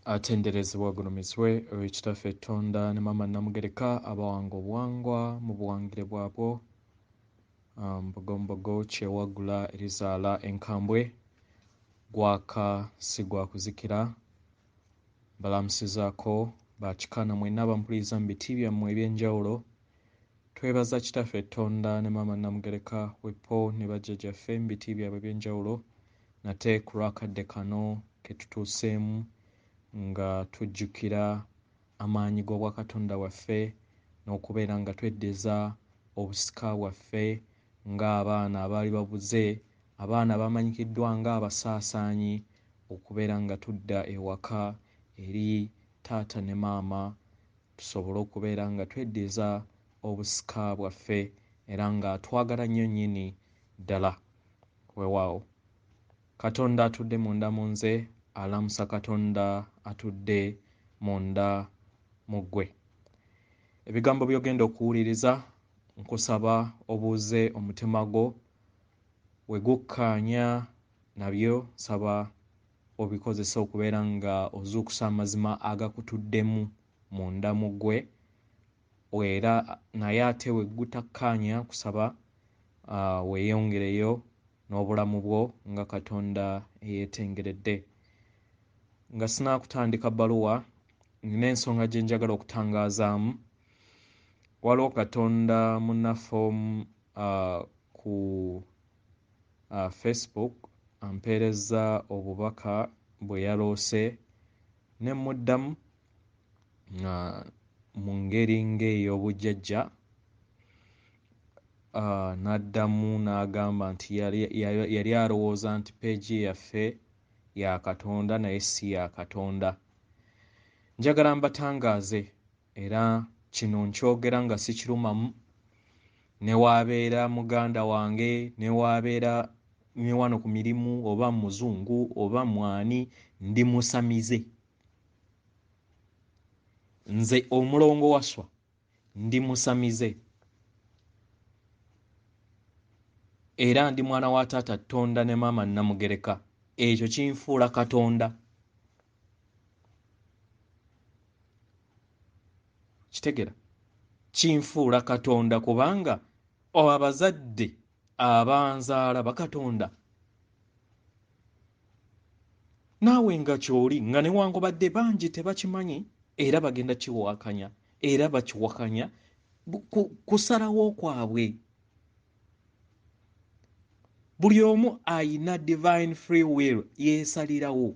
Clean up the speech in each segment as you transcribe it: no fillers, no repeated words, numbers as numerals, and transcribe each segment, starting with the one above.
Atenderezebwa agulumizibwe oyo Kitaffe Ttonda ne Maama Nnamugereka abawanga obuwangwa mu buwangire bwabwo. Mbogombogo kyewaggula erizaala enkambwe, gwaka si gwa kuzikira. Mbalamusizaako bakikaana mwenna abampuliriza mu biti byammwe eby'enjawulo. Twebaza Kitaffe Ttonda ne Maama Nnamugereka wepo ne bajjajjaffe mu biti byabwe eby'enjawulo nate ku lw'akadde kano ke tutuuseemu nga tujjukira amaanyi g'Obwakatonda bwaffe n'okubeera nga tweddiza obusika bwaffe ng'abaana abaali babuze, abaana abamanyikiddwa ng'abasaasaanyi, okubeera nga tudda ewaka eri taata ne maama tusobole okubeera nga tweddiza obusika bwaffe era nga twagala nnyo nnyini ddala. Weewaawo. Katonda atudde munda mu nze alamusa Katonda atudde munda mu ggwe. Ebigambo by'ogenda okuwuliriza nkusaba obuuze omutima gwo, we gukkaanya nabyo nsaba obikozese okubeera nga ozuukusa amazima agakutuddemu munda mu ggwe, era naye ate we gutakkaanya nkusaba weeyongereyo n'obulamu bwo nga Katonda eyeetengeredde. Nga sinakutandika bbaluwa, nina ensonga gye njagala okutangaazaamu. Waliwo Katonda munnaffe omu ku Facebook ampeerezza obubaka bwe yaloose ne mmuddamu mu ngeri ng'ey'obujjajja. N'addamu n'agamba nti yali alowooza nti peegi yaffe ya Katonda naye si ya Katonda. Njagala mbatangaaze era kino nkyogera nga sikirumamu, ne waabeera muganda wange, ne waabeera ne wano ku mirimu, oba muzungu oba mwani, ndi musamize. Nze omulongo Wasswa ndi musamize era ndi mwana wa taata Ttonda ne maama Nnamugereka. Ekyo kinfuula Katonda. Kitegera, kinfuula Katonda kubanga abazadde abanzaala bakatonda. Naawe nga ky'oli, nga newankubadde bangi tebakimanyi era bagenda kiwakanya, era bakiwakanya kusalawo kwabwe. Buli omu ayina divine free will, yeesalirawo.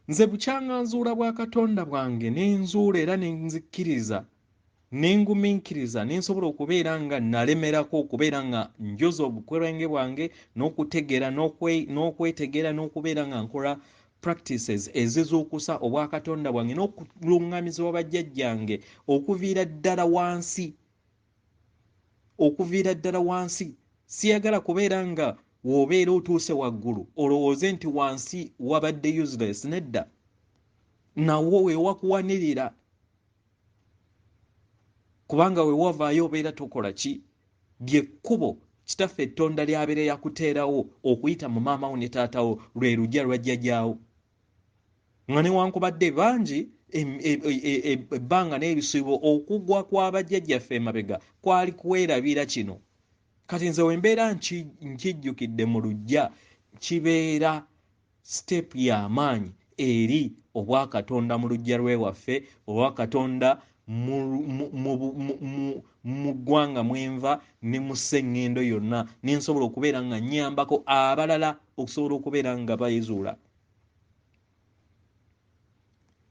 Nze bukyanga nzuula bwa Katonda bwange ne nzuula era ne nzikkiriza ne ngumiikiriza ne nsobola okubeera nga nalemerako okubeera nga njoza obukwenge bwange n'okutegeera n'okwetegeera n'okubeera nga nkola practices ezizuukusa obwakatonda bwange n'okuluŋŋamizibwa bajjajjange okuviira ddala wansi, okuviira ddala wansi. Siyagala kubeera nga w'obeera otuuse waggulu olowooze nti wansi wabadde useless. Nedda, nawo we wakuwanirira, kubanga we wavaayo obeera tokola ki. Lyekkubo Kitaffe Ttonda ly'abeera yakuteerawo okuyita mu maama wo ne taata wo, lwe lujja lwa jjajjaawo. Nga newankubadde bangi ebbanga n'ebisiibo okugwa kw'abajjajjaffe emabega kwali kwerabira kino. Kati nze we mbeera nkijjukidde mu luggya, kibeera step y'amaanyi eri obwakatonda mu luggya lw'ewaffe, obwakatonda mu ggwanga mwenva ne mu sseŋŋendo yonna, ne nsobola okubeera nga nnyambako abalala okusobola okubeera nga bayizuula.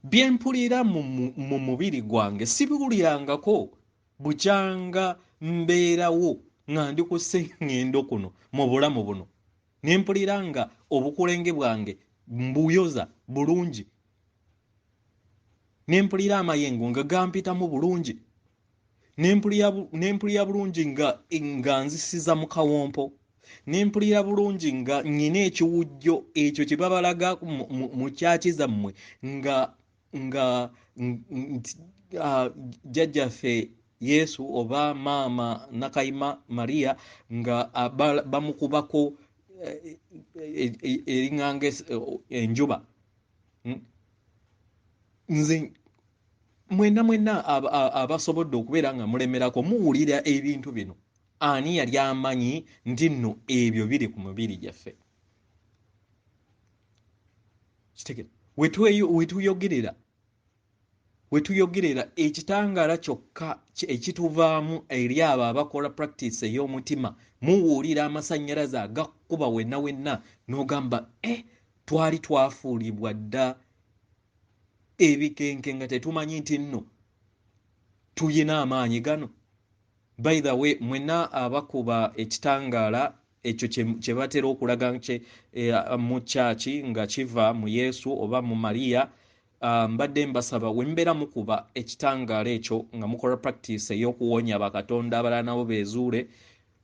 Bye mpulira mu mubiri gwange sibiwulirangako bukyanga mbeerawo nga ndi ku sseŋŋendo kuno mu bulamu buno. Ne mpulira nga obukulenge bwange mbuyoza bulungi, ne mpulira amayengo nga gampitamu bulungi, ne mpulira bulungi nga nzisiza mu kawompo, ne mpulira bulungi nga nnyina ekiwujjo ekyo kye babalaga mu kyaki zammwe nga jjajjaffe Yesu oba maama Nakayima Maria nga bamukubako Eringanga enjuba. Nze mwenna mwenna abasobodde okubeera nga mulemerako muwulira ebintu bino, ani yali amanyi nti nno ebyo biri ku mubiri gyaffe? Kitegere, wetuyogerera ekitangaala kyokka ekituvaamu eri abo abakola practice ey'omutima, muwulira amasannyalaze agakuba wenna wenna n'ogamba twali twafuulibwa dda ebikenke nga tetumanyi nti nno tuyina amaanyi gano. By the way, mwenna abakuba ekitangaala ekyo kye batera okulaga mu kyaki nga kiva mu Yesu oba mu Mariya, mbadde mbasaba we mbeera mukuba ekitangaala ekyo nga mukola practice ey'okuwonya bakatonda abalala nabo beezuule,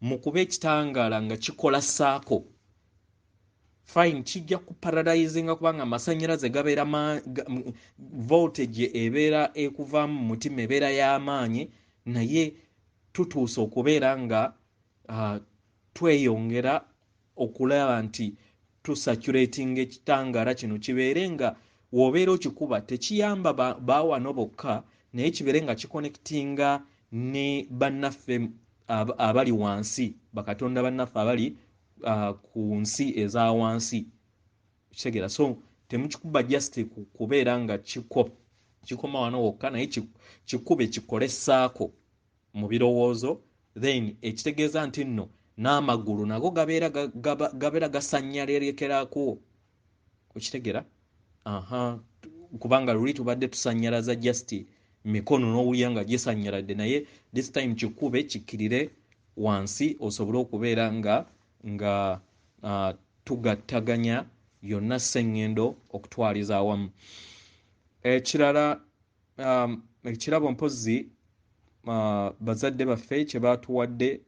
mukube ekitangaala nga kikola saako. Fine, kijja kuparalyzinga kubanga amasannyalaze gabeera voltage ebeera ekuvaamu mu mutima ebeera y'amaanyi, naye tutuuse okubeera nga tweyongera okulaba nti tusaturatinga ekitangaala kino kibeere nga w'obeera okikuba tekiyamba baawano bokka, naye kibeere nga kiconnectinga ne bannaffe abali wansi, bakatonda bannaffe abali ku nsi eza wansi. Kitegeera? So temukikuba just kubeera nga kikoma wano wokka, naye kikube kikole saako mu birowoozo, then ekitegeeza nti nno n'amagulu nago gabeera gasannyalerekerako. Okitegeera? Aha, kubanga luli tubadde tusannyalaza just mikono n'owulira nga gisannyaladde, naye this time kikube kikkirire wansi osobole okubeera nga tugattaganya yonna sseŋŋendo okutwaliza awamu. Ekirala, ekirabo mpozzi bazadde baffe kye baatuwadde,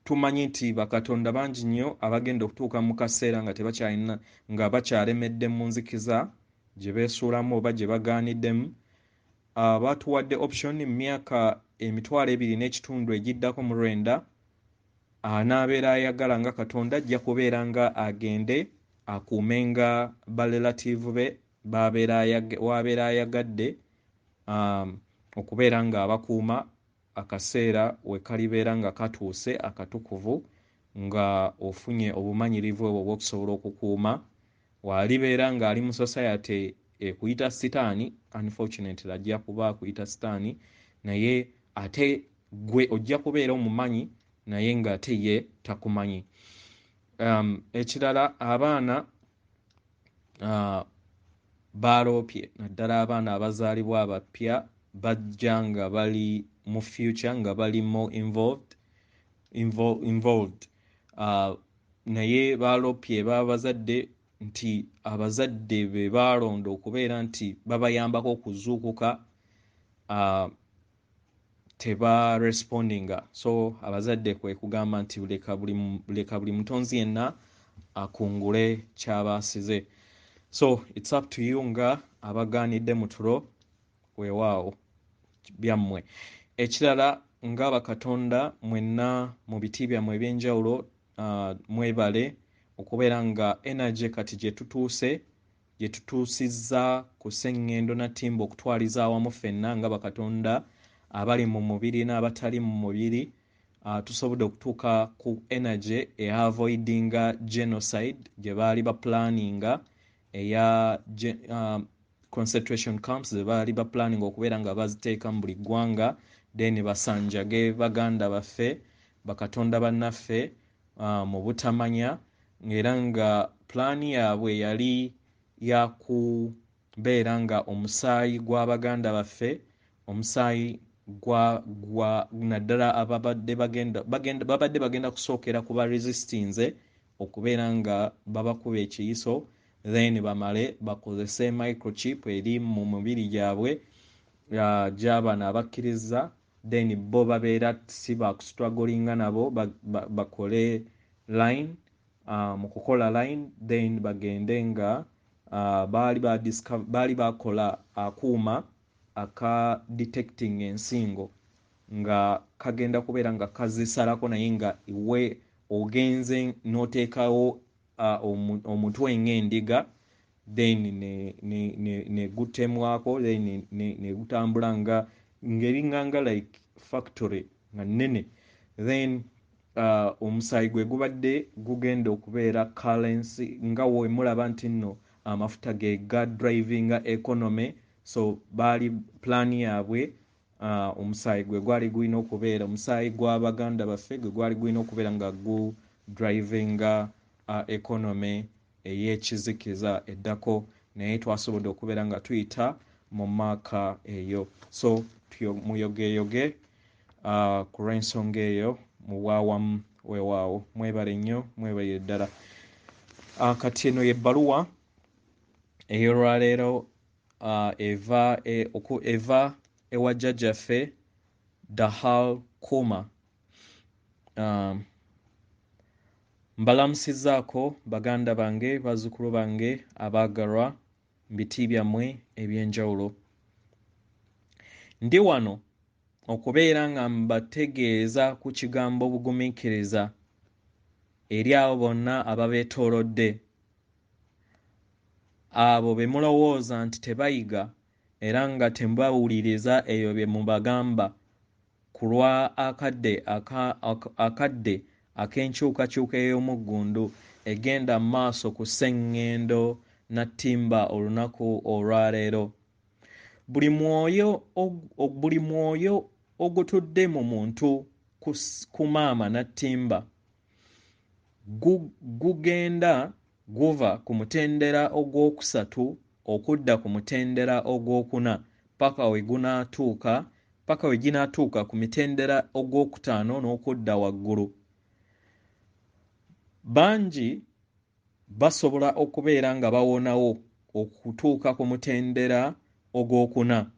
tumanyi nti bakatonda bangi nnyo abagenda okutuuka mu kaseera nga tebakyalina, nga bakyalemedde mu nzikiza gye beesuulamu oba gye bagaaniddemu. Baatuwadde option mu myaka 20,000 egiddako mu lwenda, anaabeera ayagala nga Katonda ajja kubeera nga agende akuumenga barelative be wabeera ayagadde okubeera nga abakuuma akaseera we kalibeera nga katuuse akatukuvu, nga ofunye obumanyirivu obwo obw'okusobola okukuuma. Walibeera ng'ali mu society ekuyita sitaani, unfortunately ajja kuba akuyita sitaani, naye ate gwe ojja kubeera omumanyi naye ng'ate ye takumanyi. Ekirala, abaana baloopye, naddala abaana abazaalibwa abapya bajja nga bali mu future, nga bali more involved. Naye baloopye babazadde nti abazadde be baalonda okubeera nti babayambako okuzuukuka, teba respondinga. So abazadde kwe kugamba nti leka buli mutonzi yenna akungule ky'abaasize. So it's up to you nga abagaanidde mu tulo, weewaawo byammwe. Ekirala, nga bakatonda mwenna mu biti byammwe ebyenjawulo, mwebale okubeera nga energy kati gye tutuusizza ku sseŋŋendo na ttimba okutwaliza awamu ffenna nga bakatonda abali mu mubiri n'abatali mu mubiri, tusobodde okutuuka ku energy eavoidinga genocide gye baali baplaninga, eya concentration camps ze baali baplaninga okubeera nga baziteeka mu buli ggwanga, then basanjage baganda baffe, bakatonda bannaffe, mu butamanya, era nga pulaani yaabwe yali ya kubeera nga omusaayi gw'abaganda baffe, omusaayi gwa naddala ababadde babadde bagenda kusookera ku ba resistinze okubeera nga babakuba ekiyiso, then bamale bakozese microchip eri mu mubiri gyabwe, gy'abano abakkiriza, then bo babeera si bakustrugglinga nabo, bakole line, mu kukola line, then bagende nga baali bakola akuuma aka detecting ensingo nga kagenda kubeera nga kazisalako, naye nga iwe ogenze n'oteekawo omutwe ng'endiga, then ne gutemwako, then ne gutambula nga ng'eringanga like factory nga nnene. Then omusaayi gwe gubadde gugenda okubeera currency, nga we mulaba nti nno amafuta ge ga drivinga economy. So baali plan yaabwe, omusaayi gwe gwali gulina okubeera, omusaayi gw'abaganda baffe gwe gwali gulina okubeera nga gu drivinga economy ey'ekizikiza eddako, naye twasobodde okubeera nga tuyita mu maaka eyo. So muyogeyoge ku lw'ensonga eyo mu bwawamu. Weewaawo, mwebale nnyo, mwebalire ddala. Kati eno y'ebbaluwa ey'olwaleero, eva ewa jjajjaffe Dahal Kuma. Mbalamusizzaako baganda bange, bazzukulu bange abaagalwa mu biti byammwe ebyenjawulo. Ndi wano okubeera nga mbategeeza ku kigambo bugumiikiriza eri abo bonna ababeetoolodde, abo be mulowooza nti tebayiga era nga tebawuliriza ebyo bye mubagamba ku lwa akadde ak'enkyukakyuka ey'omuggundu egenda mu maaso ku sseŋŋendo Nattimba olunaku olwaleero. Buli mwoyo ogutudde mu muntu ku maama Nattimba gugenda guva ku mutendera ogwokusatu okudda ku mutendera ogwokuna paka we ginaatuuka ku mitendera ogwokutaano n'okudda waggulu. Bangi basobola okubeera nga bawonawo okutuuka ku mutendera ogwokuna,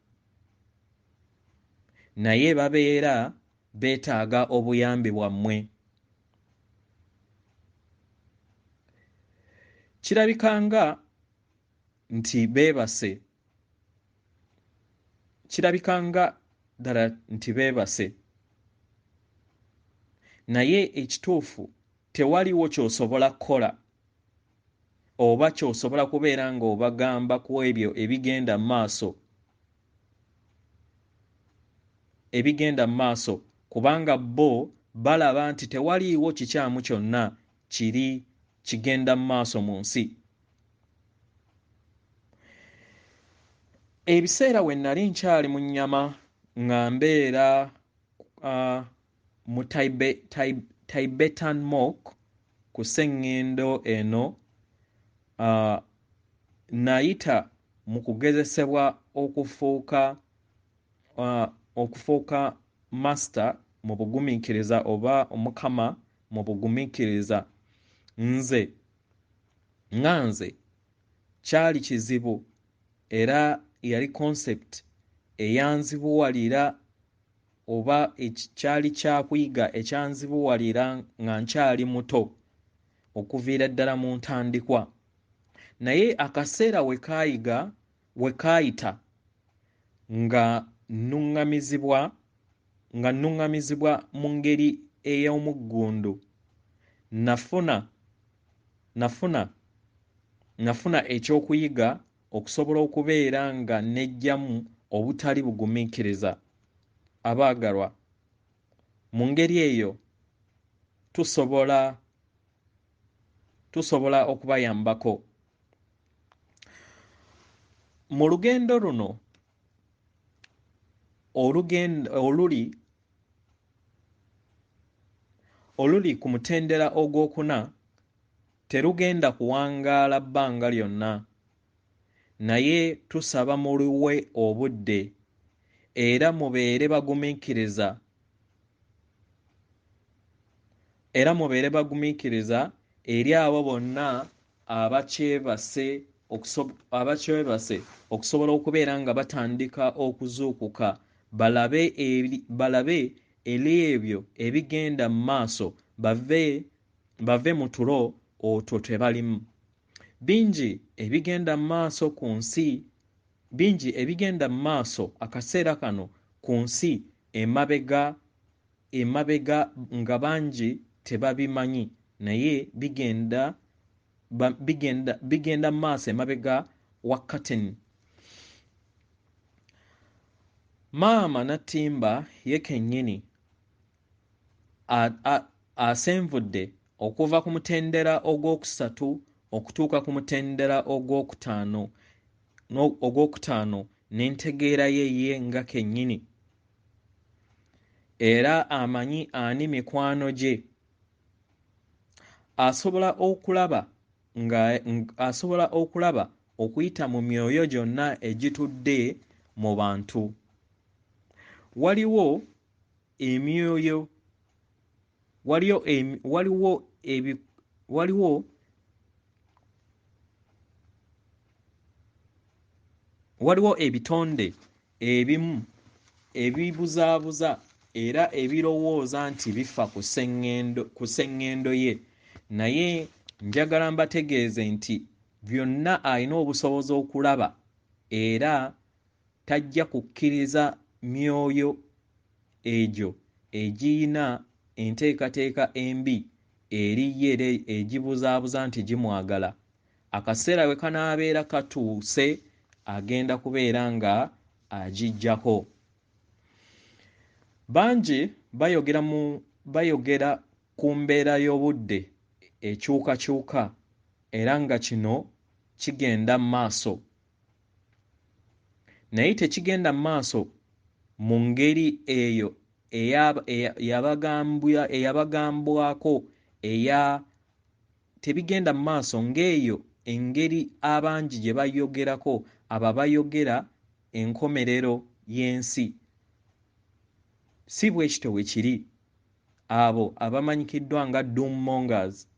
naye babeera beetaaga obuyambi bwammwe. Kirabika nga nti beebase, kirabika nga ddala nti beebase, naye ekituufu tewaliwo ky'osobola kukola oba ky'osobola kubeera ng'obagamba ku ebyo ebigenda mu maaso, kubanga bo balaba nti tewaliiwo kikyamu kyonna kiri kigenda mu maaso mu nsi. Ebiseera we nali nkyali mu nnyama nga mbeera mu Tibetan Monk ku sseŋŋendo eno, nayita mu kugezesebwa okufuuka master mu bugumiikiriza oba omukama mu bugumiikiriza. Nze nga nze kyali kizibu, era yali concept eyanzibuwalira oba kyali kyakuyiga ekyanzibuwalira nga nkyali muto okuviira ddala mu ntandikwa. Naye akaseera we kaayita nga nnuŋŋamizibwa mu ngeri ey'omuggundu, nafuna ekyokuyiga okusobola okubeera nga neggyamu obutali bugumiikiriza. Abaagalwa, mu ngeri eyo tusobola okubayambako. Mu lugendo luno oluli ku mutendera ogwokuna terugenda kuwangaala bbanga lyonna, naye tusaba muluwe obudde era mubeere bagumiikiriza, era mubeere bagumiikiriza eri abo bonna abakyebase okusobola okubeera nga batandika okuzuukuka, balabe eri ebyo ebigenda mu maaso, bave mu tulo otwo tebalimu. Bingi ebigenda mu maaso ku nsi, bingi ebigenda mu maaso akaseera kano ku nsi emabega nga bangi tebabimanyi, naye bigenda mu maaso emabega wa curtain. Maama Nattimba ye kennyini asenvudde okuva ku mutendera ogwokusatu okutuuka ku mutendera ogwokutaano n'entegeera ye ye nga kennyini, era amanyi ani mikwano gye. Asobola okulaba okuyita mu myoyo gyonna egitudde mu bantu. Waliwo emyoyo waliwo ebitonde ebimu ebibuzaabuza era ebirowooza nti bifa ku sseŋŋendo ye, naye njagala mbategeeze nti byonna alina obusobozi okulaba, era tajja kukkiriza myoyo egyo egiyina enteekateeka embi eri ye era egibuzaabuza nti gimwagala. Akaseera we kanaabeera katuuse agenda kubeera nga agiggyako. Bangi bayogera ku mbeera y'obudde ekyukakyuka era nga kino kigenda mu maaso, naye tekigenda mu maaso mu ngeri eyo eyabagambwako tebigenda mu maaso ng'eyo engeri abangi gye bayogerako abo abayogera enkomerero y'ensi. Si bwe kityo bwe kiri. Abo abamanyikiddwa nga doom mongers,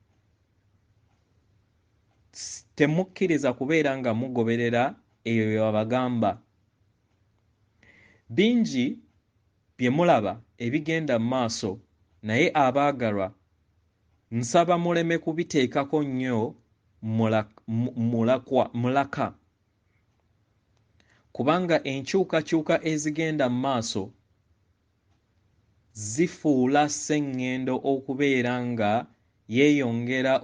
temukkiriza kubeera nga mugoberera eyo bye babagamba. Bingi bye mulaba ebigenda mu maaso, naye abaagalwa nsaba muleme kubiteekako nnyo mulaka, kubanga enkyukakyuka ezigenda mu maaso zifuula sseŋŋendo okubeera nga yeeyongera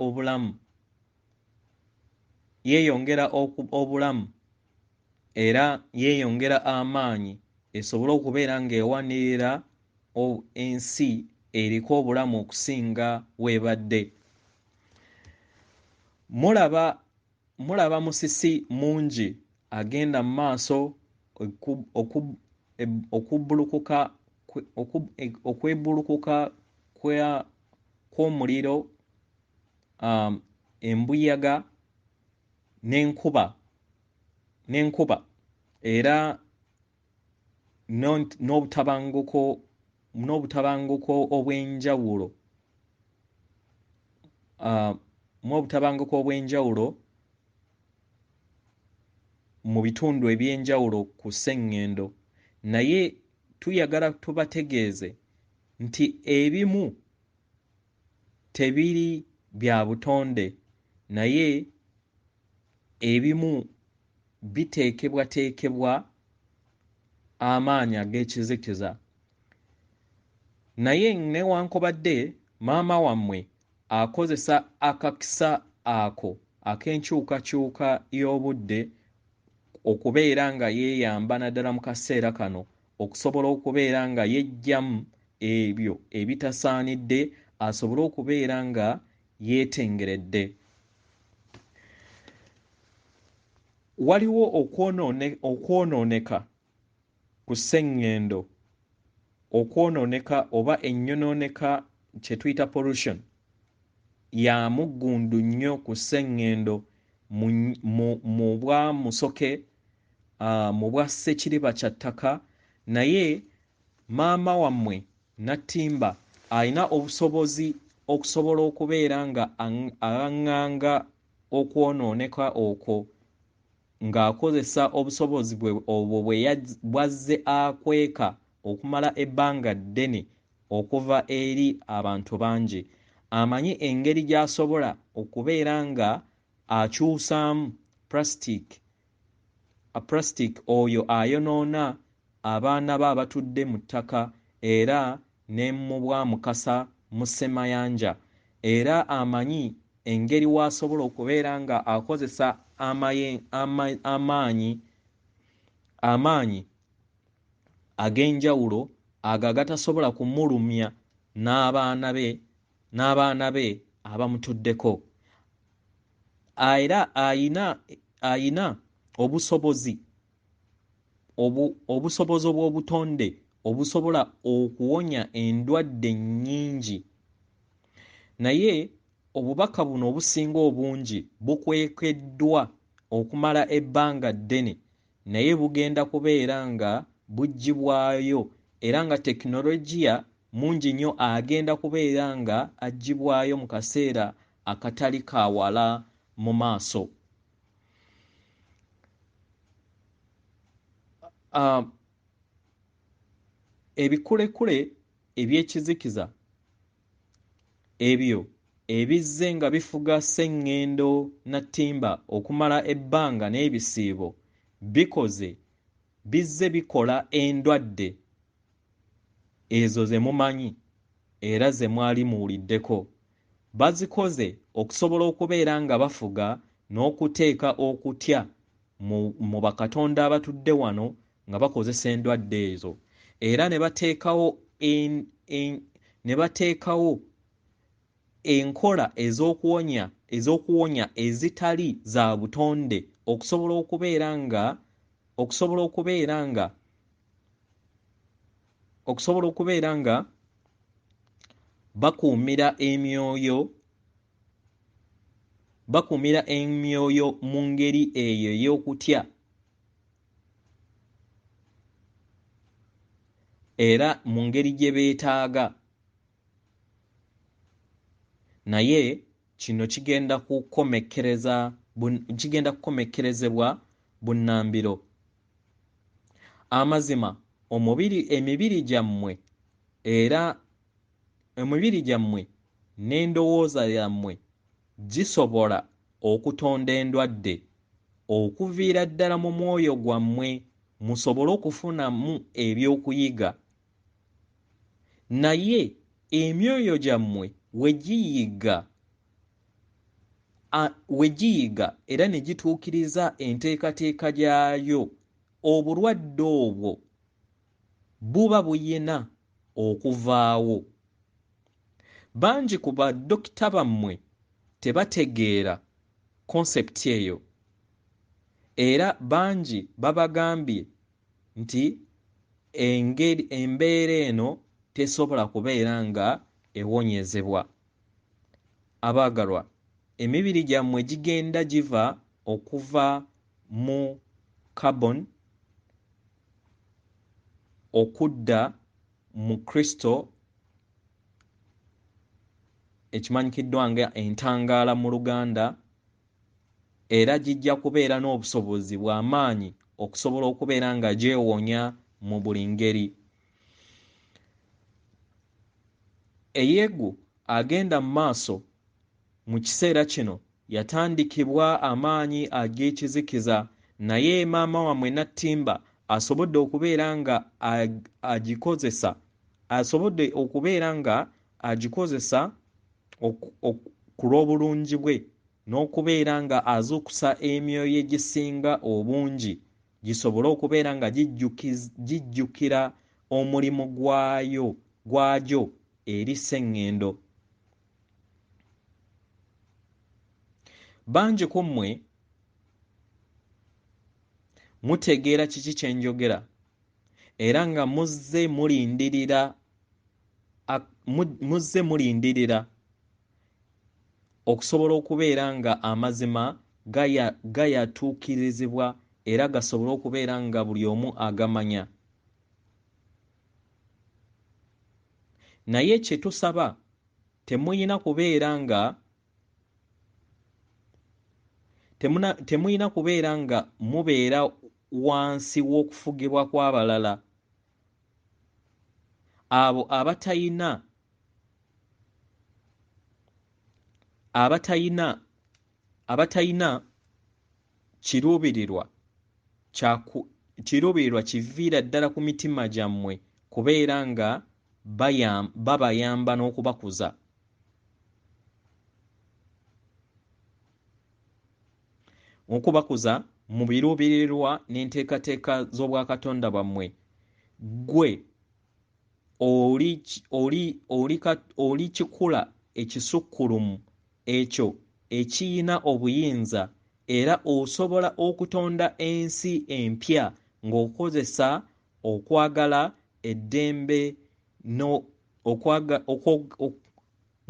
obulamu era yeeyongera amaanyi esobole okubeera ng'ewanirira ensi eriko obulamu okusinga w'ebadde. Mulaba musisi mungi agenda mu maaso okwebulukuka kw'omuliro, embuyaga n'enkuba era n'obutabanguko obw'enjawulo mu bitundu eby'enjawulo ku sseŋŋendo. Naye tuyagala tubategeeze nti ebimu tebiri bya butonde, naye ebimu biteekebwateekebwa amaanyi ag'ekizikiza. Naye newankubadde maama wammwe akozesa akakisa ako ak'enkyukakyuka y'obudde okubeera nga yeeyamba naddala mu kaseera kano okusobola okubeera nga yeggyamu ebyo ebitasaanidde asobole okubeera nga yeetengeredde. Waliwo okwonooneka ku sseŋŋendo, okwonooneka oba ennyonooneka kye tuyita pollution ya muggundu nnyo ku sseŋŋendo mu bwa musoke, mu bwa ssekiriba kya ttaka. Naye maama wammwe Nattimba alina obusobozi okusobola okubeera nga aŋŋanga okwonooneka okwo ng'akozesa obusobozi bwe obwo bw'azze akweka okumala ebbanga ddene okuva eri abantu bangi. Amanyi engeri gy'asobola okubeera nga akyusaamu plastic oyo ayonoona abaana be abatudde mu ttaka era ne mu bwa Mukasa mu ssemayanja era amanyi engeri w'asobola okubeera nga akozesa amaanyi ag'enjawulo ago agatasobola kumulumya n'abaana be abamutuddeko. Era ayina obusobozi obw'obutonde obusobola okuwonya endwadde nnyingi. Naye obubaka buno obusinga obungi bukwekeddwa okumala ebbanga ddene, naye bugenda kubeera nga buggyibwayo era nga tekinologiya mungi nnyo agenda kubeera nga aggyibwayo mu kaseera akatali kawala mu maaso. Ebikulekule eby'ekizikiza ebyo ebizze nga bifuga Sseŋŋendo Nattimba okumala ebbanga n'ebisiibo bizze bikola endwadde ezo ze mumanyi era ze mwali muwuliddeko. Bazikoze okusobola okubeera nga bafuga n'okuteeka okutya mu bakatonda abatudde wano nga bakozesa endwadde ezo, era ne bateekawo enkola ez'okuwonya ezitali za butonde okusobola okubeera nga bakuumira emyoyo mu ngeri eyo ey'okutya era mu ngeri gye beetaaga. Naye kino kigenda kukomekkerezebwa bunnambiro. Amazima emibiri gyammwe era emibiri gyammwe n'endowooza yammwe gisobola okutonda endwadde okuviira ddala mu mwoyo gwammwe musobole okufunamu ebyokuyiga. Naye emyoyo gyammwe we giyiga era ne gituukiriza enteekateeka gyayo, obulwadde obwo buba buyina okuvaawo. Bangi ku badokita bammwe tebategeera concept eyo, era bangi babagambye nti embeera eno tesobola kubeera nga ewonyezebwa. Abaagalwa, emibiri gyammwe gigenda giva okuva mu carbon okudda mu Kristo, ekimanyikiddwa nga entangaala mu Luganda, era gijja kubeera n'obusobozi bw'amaanyi okusobola okubeera nga gyewonya mu buli ngeri. Eyegu agenda mu maaso mu kiseera kino yatandikibwa amaanyi ag'ekizikiza, naye maama wammwe Nattimba asobodde okubeera nga agikozesa ku lw'obulungi bwe n'okubeera nga azuukusa emyoyo egisinga obungi gisobole okubeera nga gijjukira omulimu gwagyo eri Sseŋŋendo. Bangi ku mmwe mutegeera kiki kye njogera era nga muzze mulindirira okusobola okubeera nga amazima gayatuukirizibwa era gasobole okubeera nga buli omu agamanya. Naye kye tusaba, temuyina kubeera nga mubeera wansi w'okufugibwa kw'abalala, abo abatayina kiruubirirwa kiviira ddala ku mitima gyammwe kubeera nga babayamba n'okubakuza. Okubakuza mu biruubirirwa n'enteekateeka z'obwakatonda bwammwe. Ggwe oli kikula ekisukkulumu ekyo ekiyina obuyinza era osobola okutonda ensi empya ng'okozesa okwagala eddembe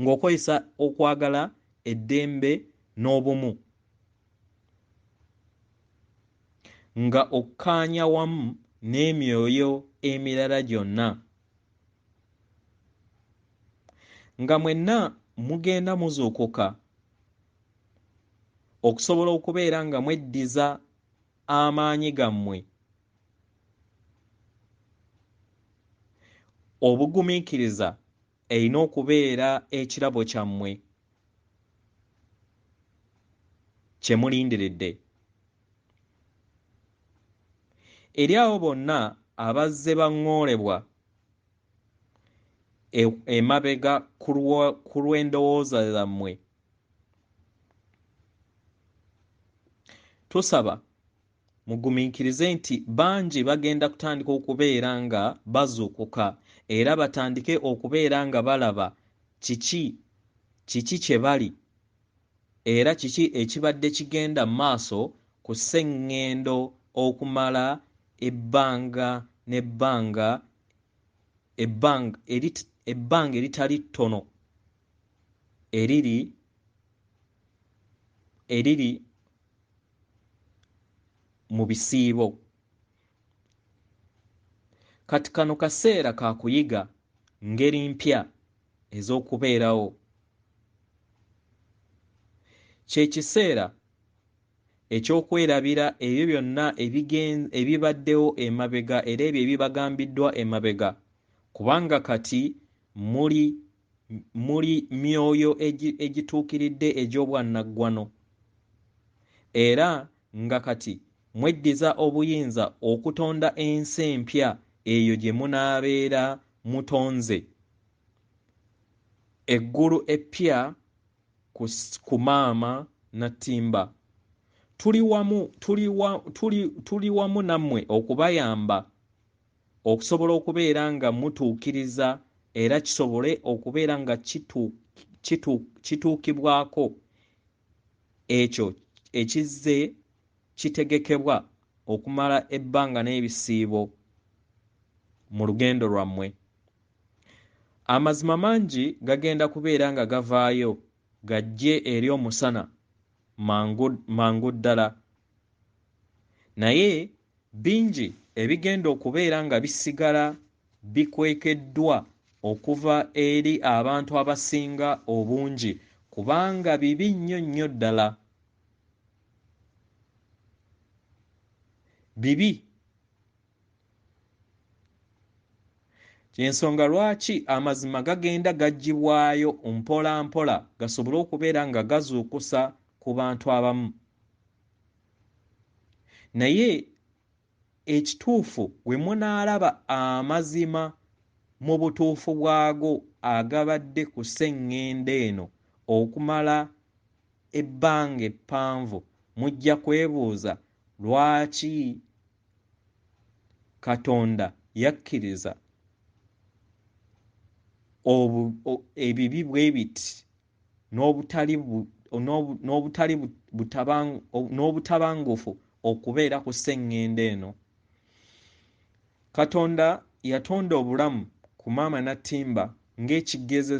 ng'okozesa okwagala eddembe n'obumu, nga okkaanya wamu n'emyoyo emirala gyonna. Nga mwenna mugenda muzuukuka okusobola okubeera nga mweddiza amaanyi gammwe, obugumiikiriza erina okubeera ekirabo kyammwe kye mulindiridde. Eri abo bonna abazze baŋŋoolebwa emabega ku lw'endowooza zammwe, tusaba mugumiikirize nti bangi bagenda kutandika okubeera nga bazuukuka era batandike okubeera nga balaba kiki kye bali era kiki ekibadde kigenda mu maaso ku sseŋŋendo okumala ebbanga n'ebbanga ebbanga eritali ttono eriri mu bisiibo. Kati kano kaseera ka kuyiga ngeri mpya ez'okubeerawo. Kye kiseera eky'okwerabira ebyo byonna ebibaddewo emabega era ebyo ebibagambiddwa emabega, kubanga kati muli myoyo egituukiridde egy'obwannaggwano, era nga kati mweddiza obuyinza okutonda ensi empya eyo gye munaabeera mutonze, eggulu eppya ku maama Nattimba. Tuli wamu nammwe okubayamba okusobola okubeera nga mutuukiriza era kisobole okubeera nga kituukibwako ekyo ekizze kitegekebwa okumala ebbanga n'ebisiibo mu lugendo lwammwe. Amazima mangi gagenda kubeera nga gavaayo gajje eri omusana mangu ddala, naye bingi ebigenda okubeera nga bisigala bikwekeddwa okuva eri abantu abasinga obungi, kubanga bibi nnyo nnyo ddala. Bibi. Ky'ensonga lwaki amazima gagenda gaggyibwayo mpola mpola gasobole okubeera nga gazuukusa ku bantu abamu. Naye ekituufu we munaalaba amazima mu butuufu bwago agabadde ku sseŋŋendo eno okumala ebbanga eppanvu, mujja kwebuuza lwaki Katonda yakkiriza ebibi bwe biti n'obutabangufu okubeera ku sseŋŋendo eno. Katonda yatonda obulamu ku maama Nattimba ng'ekigezo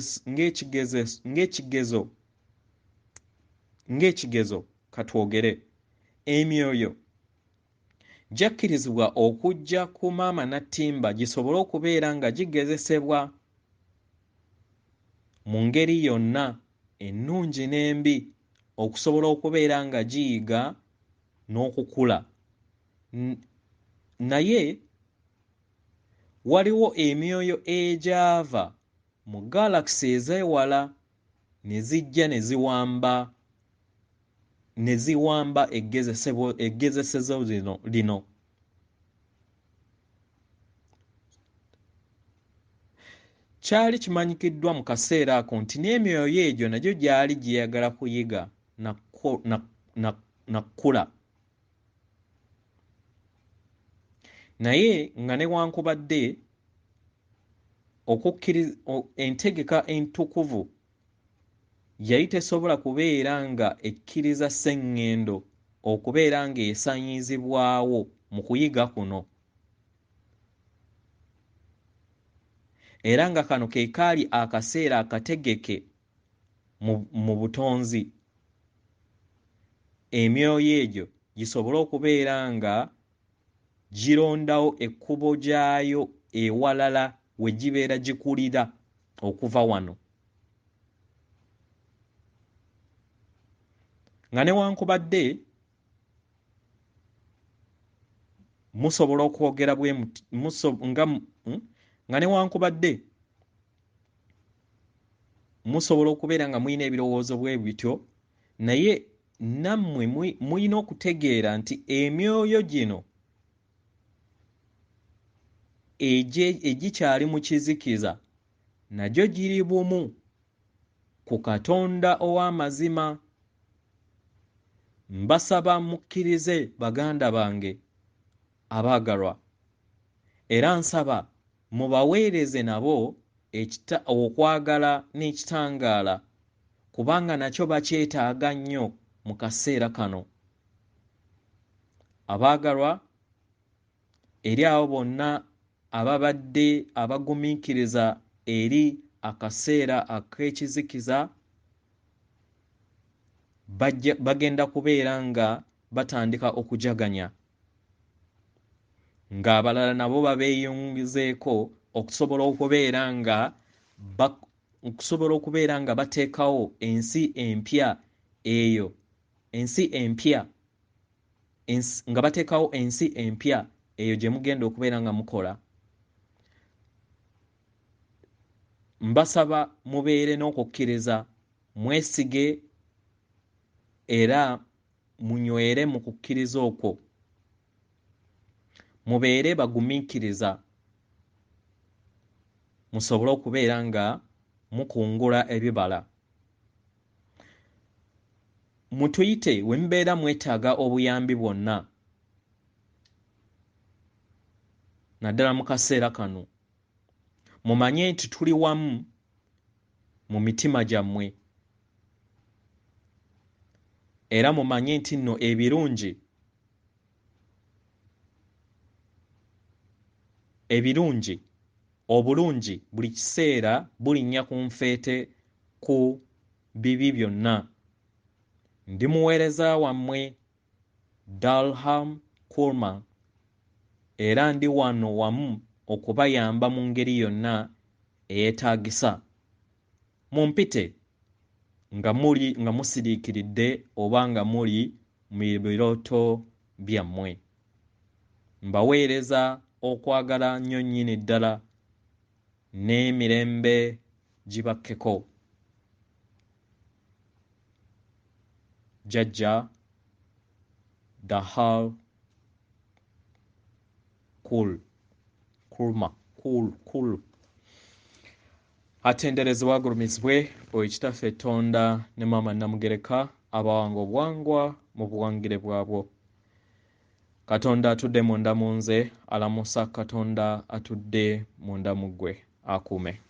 katwogere. Emyoyo gyakkirizibwa okujja ku maama Nattimba gisobole okubeera nga gigezesebwa mu ngeri yonna ennungi n'embi okusobola okubeera nga giyiga n'okukula. Naye waliwo emyoyo egyava mu galaxy ez'ewala ne zijja ne ziwamba eggezesezo lino. Kyali kimanyikiddwa mu kaseera ako nti n'emyoyo egyo nagyo gyali gyeyagala kuyiga na kkula. Naye nga newankubadde entegeka entukuvu yali tesobola kubeera nga ekkiriza sseŋŋendo okubeera ng'esaanyizibwawo mu kuyiga kuno. Era nga kano ke kaali akaseera akategeke mu butonzi emyoyo egyo gisobole okubeera nga girondawo ekkubo gyayo ewalala we gibeera gikulira okuva wano. Nga newankubadde musobola okwogera bwe nga newankubadde musobola okubeera nga mulina ebirowoozo bwe bityo, naye nammwe mulina okutegeera nti emyoyo gino egikyali mu kizikiza nagyo giri bumu ku Katonda ow'amazima. Mbasaba mukkirize baganda bange abaagalwa, era nsaba mubaweereze nabo okwagala n'ekitangaala, kubanga nakyo bakyetaaga nnyo mu kaseera kano. Abaagalwa, eri abo bonna ababadde abagumiikiriza eri akaseera ak'ekizikiza, bagenda kubeera nga batandika okujaganya, ng'abalala nabo babeeyungizeeko okusobola okubeera nga bateekawo ensi empya eyo, ensi empya, nga bateekawo ensi empya eyo gye mugenda okubeera nga mukola. Mbasaba mubeere n'okukkiriza, mwesige era munywere mu kukkiriza okwo. Mubeere bagumiikiriza musobole okubeera nga mukungula ebibala. Mutuyite we mubeera mwetaaga obuyambi bwonna, naddala mu kaseera kano. Mumanye nti tuli wamu mu mitima gyammwe, era mumanye nti nno ebirungi obulungi buli kiseera bulinnya ku nfeete ku bibi byonna. Ndi muweereza wammwe Dalham Kurma, era ndi wano wamu okubayamba mu ngeri yonna eyeetaagisa. Mumpite nga muli nga musiriikiridde oba nga muli mu birooto byammwe. Mbaweereza okwagala nnyo nnyini ddala n'emirembe gibakkeko. Jjajja Dahal Kurma Kul. Atenderezebwa agulumizibwe oyo Kitaffe Tonda ne Maama Namugereka abawanga obuwangwa mu buwangire bwabwo. Katonda atudde munda mu nze alamusa Katonda atudde munda mu ggwe akuume.